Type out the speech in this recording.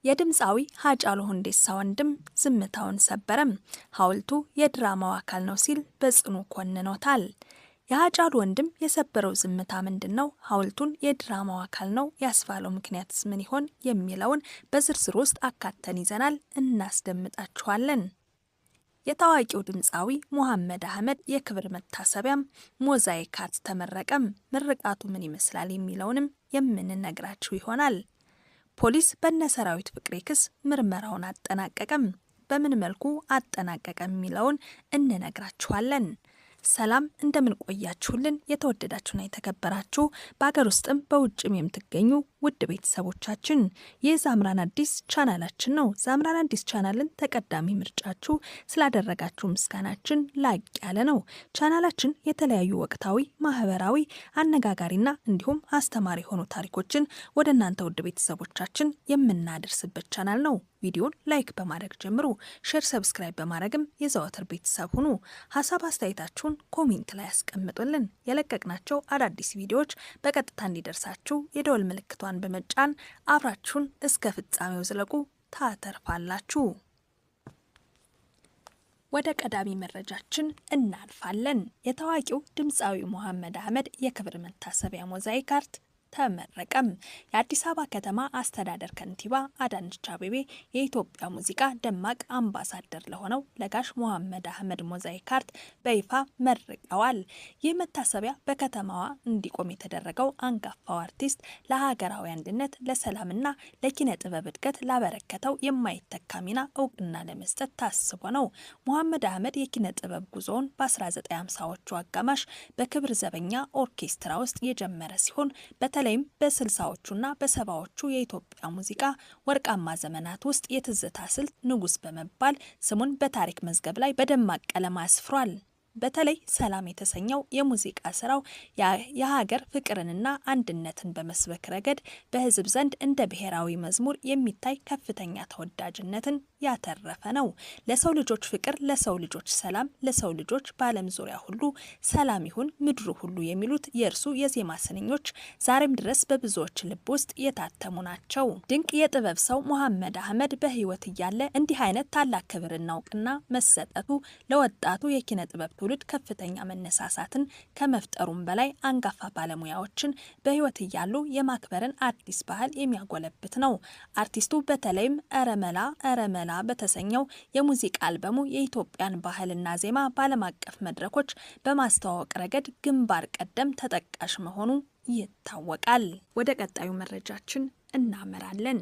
የድምፃዊ ሃጫሉ ሁንዴሳ ወንድም ዝምታውን ሰበረም። ሐውልቱ የድራማው አካል ነው ሲል በጽኑ ኮንኖታል። የሃጫሉ ወንድም የሰበረው ዝምታ ምንድን ነው? ሐውልቱን የድራማው አካል ነው ያስባለው ምክንያትስ ምን ይሆን? የሚለውን በዝርዝር ውስጥ አካተን ይዘናል፣ እናስደምጣችኋለን። የታዋቂው ድምፃዊ ሙሐመድ አህመድ የክብር መታሰቢያም mosaic art ተመረቀም። ምርቃቱ ምን ይመስላል የሚለውንም የምንነግራችሁ ይሆናል። ፖሊስ በነሰራዊት ፍቅሬ ክስ ምርመራውን አጠናቀቀም። በምን መልኩ አጠናቀቀ የሚለውን እንነግራችኋለን። ሰላም፣ እንደምን ቆያችሁልን? የተወደዳችሁና የተከበራችሁ በሀገር ውስጥም በውጭም የምትገኙ ውድ ቤተሰቦቻችን፣ ይህ ዛምራን አዲስ ቻናላችን ነው። ዛምራን አዲስ ቻናልን ተቀዳሚ ምርጫችሁ ስላደረጋችሁ ምስጋናችን ላቅ ያለ ነው። ቻናላችን የተለያዩ ወቅታዊ፣ ማህበራዊ፣ አነጋጋሪና እንዲሁም አስተማሪ የሆኑ ታሪኮችን ወደ እናንተ ውድ ቤተሰቦቻችን የምናደርስበት ቻናል ነው። ቪዲዮን like በማድረግ ጀምሩ። Share፣ subscribe በማድረግም የዘወትር ቤተሰብ ሁኑ። ሀሳብ አስተያየታችሁን comment ላይ ያስቀምጡልን። የለቀቅናቸው አዳዲስ ቪዲዮዎች በቀጥታ እንዲደርሳችሁ የደወል ምልክቷን በመጫን አብራችሁን እስከ ፍጻሜው ዝለቁ፣ ታተርፋላችሁ። ወደ ቀዳሚ መረጃችን እናልፋለን። የታዋቂው ድምፃዊ ሙሐመድ አህመድ የክብር መታሰቢያ mosaic art ተመረቀም። የአዲስ አበባ ከተማ አስተዳደር ከንቲባ አዳነች አቤቤ የኢትዮጵያ ሙዚቃ ደማቅ አምባሳደር ለሆነው ለጋሽ ሙሐመድ አህመድ mosaic art በይፋ መርቀዋል። ይህ መታሰቢያ በከተማዋ እንዲቆም የተደረገው አንጋፋው አርቲስት ለሀገራዊ አንድነት፣ ለሰላምና ለኪነ ጥበብ እድገት ላበረከተው የማይተካ ሚና እውቅና ለመስጠት ታስቦ ነው። ሙሐመድ አህመድ የኪነ ጥበብ ጉዞውን በ1950ዎቹ አጋማሽ በክብር ዘበኛ ኦርኬስትራ ውስጥ የጀመረ ሲሆን፣ በተለይም በ60ዎቹና በ70ዎቹ የኢትዮጵያ ሙዚቃ ወርቃማ ዘመናት ውስጥ የትዝታ ስልት ንጉስ በመባል ስሙን በታሪክ መዝገብ ላይ በደማቅ ቀለም አስፍሯል። በተለይ ሰላም የተሰኘው የሙዚቃ ስራው የሀገር ፍቅርንና አንድነትን በመስበክ ረገድ በሕዝብ ዘንድ እንደ ብሔራዊ መዝሙር የሚታይ ከፍተኛ ተወዳጅነትን ያተረፈ ነው። ለሰው ልጆች ፍቅር፣ ለሰው ልጆች ሰላም፣ ለሰው ልጆች በዓለም ዙሪያ ሁሉ ሰላም ይሁን ምድሩ ሁሉ የሚሉት የእርሱ የዜማ ስንኞች ዛሬም ድረስ በብዙዎች ልብ ውስጥ የታተሙ ናቸው። ድንቅ የጥበብ ሰው ሙሐመድ አህመድ በሕይወት እያለ እንዲህ አይነት ታላቅ ክብርና እውቅና መሰጠቱ ለወጣቱ የኪነ ጥበብ ትውልድ ከፍተኛ መነሳሳትን ከመፍጠሩም በላይ አንጋፋ ባለሙያዎችን በሕይወት እያሉ የማክበርን አዲስ ባህል የሚያጎለብት ነው። አርቲስቱ በተለይም እረመላ እረመላ በተሰኘው የሙዚቃ አልበሙ የኢትዮጵያን ባህልና ዜማ በዓለም አቀፍ መድረኮች በማስተዋወቅ ረገድ ግንባር ቀደም ተጠቃሽ መሆኑ ይታወቃል። ወደ ቀጣዩ መረጃችን እናመራለን።